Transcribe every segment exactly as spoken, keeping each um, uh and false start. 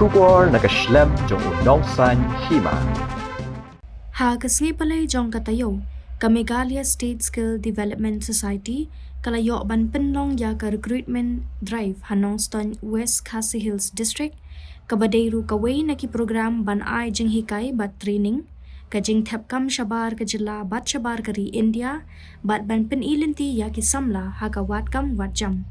Khubor na ka shlem jong u Nongsaiñ Hima. Ha ka sngi Palei jong ka taïew, ka Meghalaya State Skill Development Society ka la ïoh ban pynlong ïa ka recruitment drive ha Nongstoiñ, West Khasi Hills District, kaba dei ruh kawei na ki program ban ai jinghikai bad training, ka jingthep kam shabar ka jylla bad shabar ka ri India, bad ban pyni lynti ïa ki samla ha ka wad kam wad jam.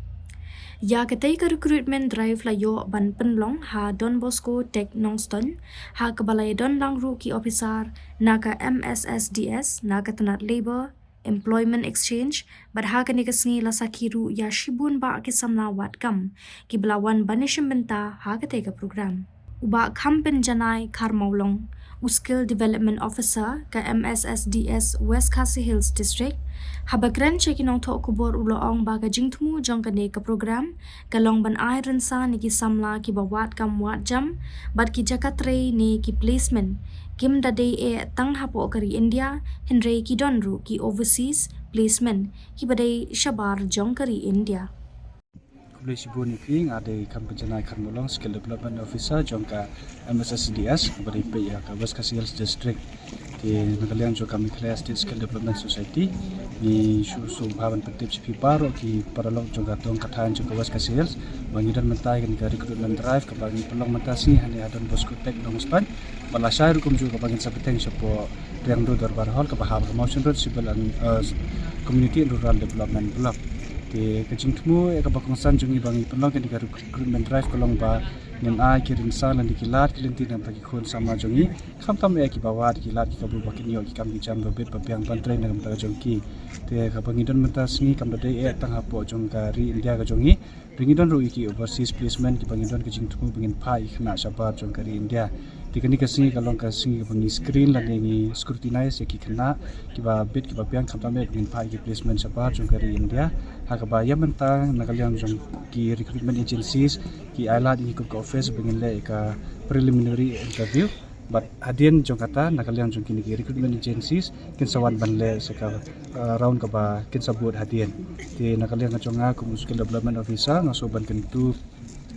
Ïa katei ka recruitment drive la ïoh ban pynlong ha Don Bosco Tech Nongstoiñ, ha kaba la ïadon lang ruh ki officer na ka M S S D S, na ka tnat Labour, Employment Exchange, bad ha kane ka sngi la sakhi ruh ïa shibun bah ki samla wad kam kiba la wan ban ïashim bynta ha katei ka program. U Bah Khampynjanai Kharmawlong, u Skill Development Officer ka M S S D S West Khasi Hills District, haba kren sha ki nongthoh khubor u la ong ba ka jingthmu jong kane ka program ka long ban ai rynsan ïa ki samla kiba wad kam wad jam, bad ki jaka trei ne ki placement kim da dei eh tang hapoh ka ri India, hynrei ki don ruh ki overseas placement kiba dei shabar jong ka ri India. Khublei shibun ïa phi, nga dei Khampynjanai Kharmawlong, Skill Development Officer jong ka M S S D S, ba dei peit ïa ka West Khasi Hills District. Te na ka liang jong ka Meghalaya State Skill Development Society, ngi shu sngewbha ban pyntip sha phi baroh ki paralok jong ka dong ka thaiñ jong ka West Khasi Hills ba ngi don mynta ïa kane ka recruitment drive kaba ngi pynlong mynta sngi hangne ha Don Bosco Tech Nongstoiñ, ba la shai ruh kumjuh kaba ngin sa bteng shapoh Riangdo Dorbar Hall kaba hap ha Mawshynrut Civil and, eh, Community and Rural Development Block. Te ka jingthmu eh kaba kongsan jong ngi ba ngi pynlong kane ka recruitment drive ka long ba ngin ai ki rynsan lane ki lad ki lynti na ka bynta ki khun samla jong ngi, khamtam eh kiba wad, ki lad ki kabu ba kin ïoh ki kam ki jam ba bit ba biang ban trei na ka bynta ka jong ki. Te kaba ngi don mynta sngi kam da dei eh tang hapoh jong ka ri India ka jong ngi, hynrei ngi don ruh ïa ki overseas placement kiba ngi don ka jingthmu ba ngin phah ïa ki khynnah shabar jong ka ri India. Te kane ka sngi ka long ka sngi kaba ngi screen lane ngi scrutinize ïa ki khynnah kiba bit kiba biang, khamtam eh ba ngin phah ïa ki placement shabar jong ka ri India. Ha kaba ïa mynta na ka liang jong ki recruitment agencies ki ai lad ïa ngi kum ka office ba ngin leh ïa ka preliminary interview. Bad hadien jong kata, na ka liang jong kine ki recruitment agencies kin sa wan ban leh sa ka, uh, round kaba kin sa bud hadien. Te na ka liang ka jong nga kum u Skill Development Officer, nga sngewbha ban kyntu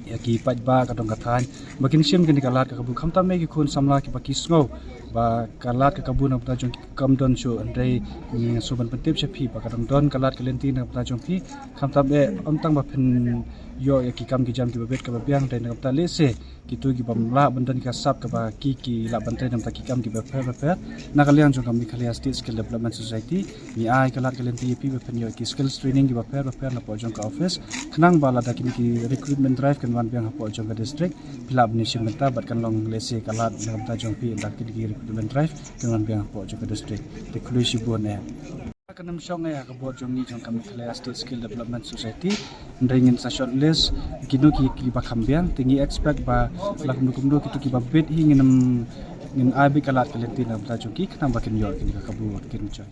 ïa ki paidbah ka dong ka thaiñ ba kin shim kine ka lad ka kabu, khamtam eh ki khun samla kiba ki sngew ba ka lad ka kabu na ka bynta jong ki kam don shuh, hynrei nga sngewbha ban pyntip sha phi ba ka dang don ka lad ka lynti na ka bynta jong phi, khamtam eh ym tang ba phin ïoh ïa ki kam ki jam kiba bit kaba biang, hynrei na ka bynta lehse kito ki bym lah ban don ka sap kaba ki, ki lah ban trei na ka bynta ki kam kiba pher bapher. Na ka liang jong ka Meghalaya State Skill Development Society, ngi ai ka lad ka lynti ïa phi ba phin ïoh ki skills training kiba pher bapher napoh jong ka office, khnang ba lada kine ki recruitment drive kin wan biang hapoh jong ka district, phi lah ban ïashim bynta bad kan long lehse ka lad na ka bynta jong phi lada kine ki recruitment drive kin wan biang hapoh jong ka district. Te khublei shibun eh. Kan ym shong eh ha ka board jong ngi jong ka Meghalaya State Skill Development Society, hynrei ngin sa shortlist kino ki, kiba kham biang. Te ngi expect ba la kumno kumno kito kiba bit hi ngin ym, ngin ai beit ka lad ka lynti na ka bynta jong ki khnang ba kin ïoh kine ka kabu, kin join.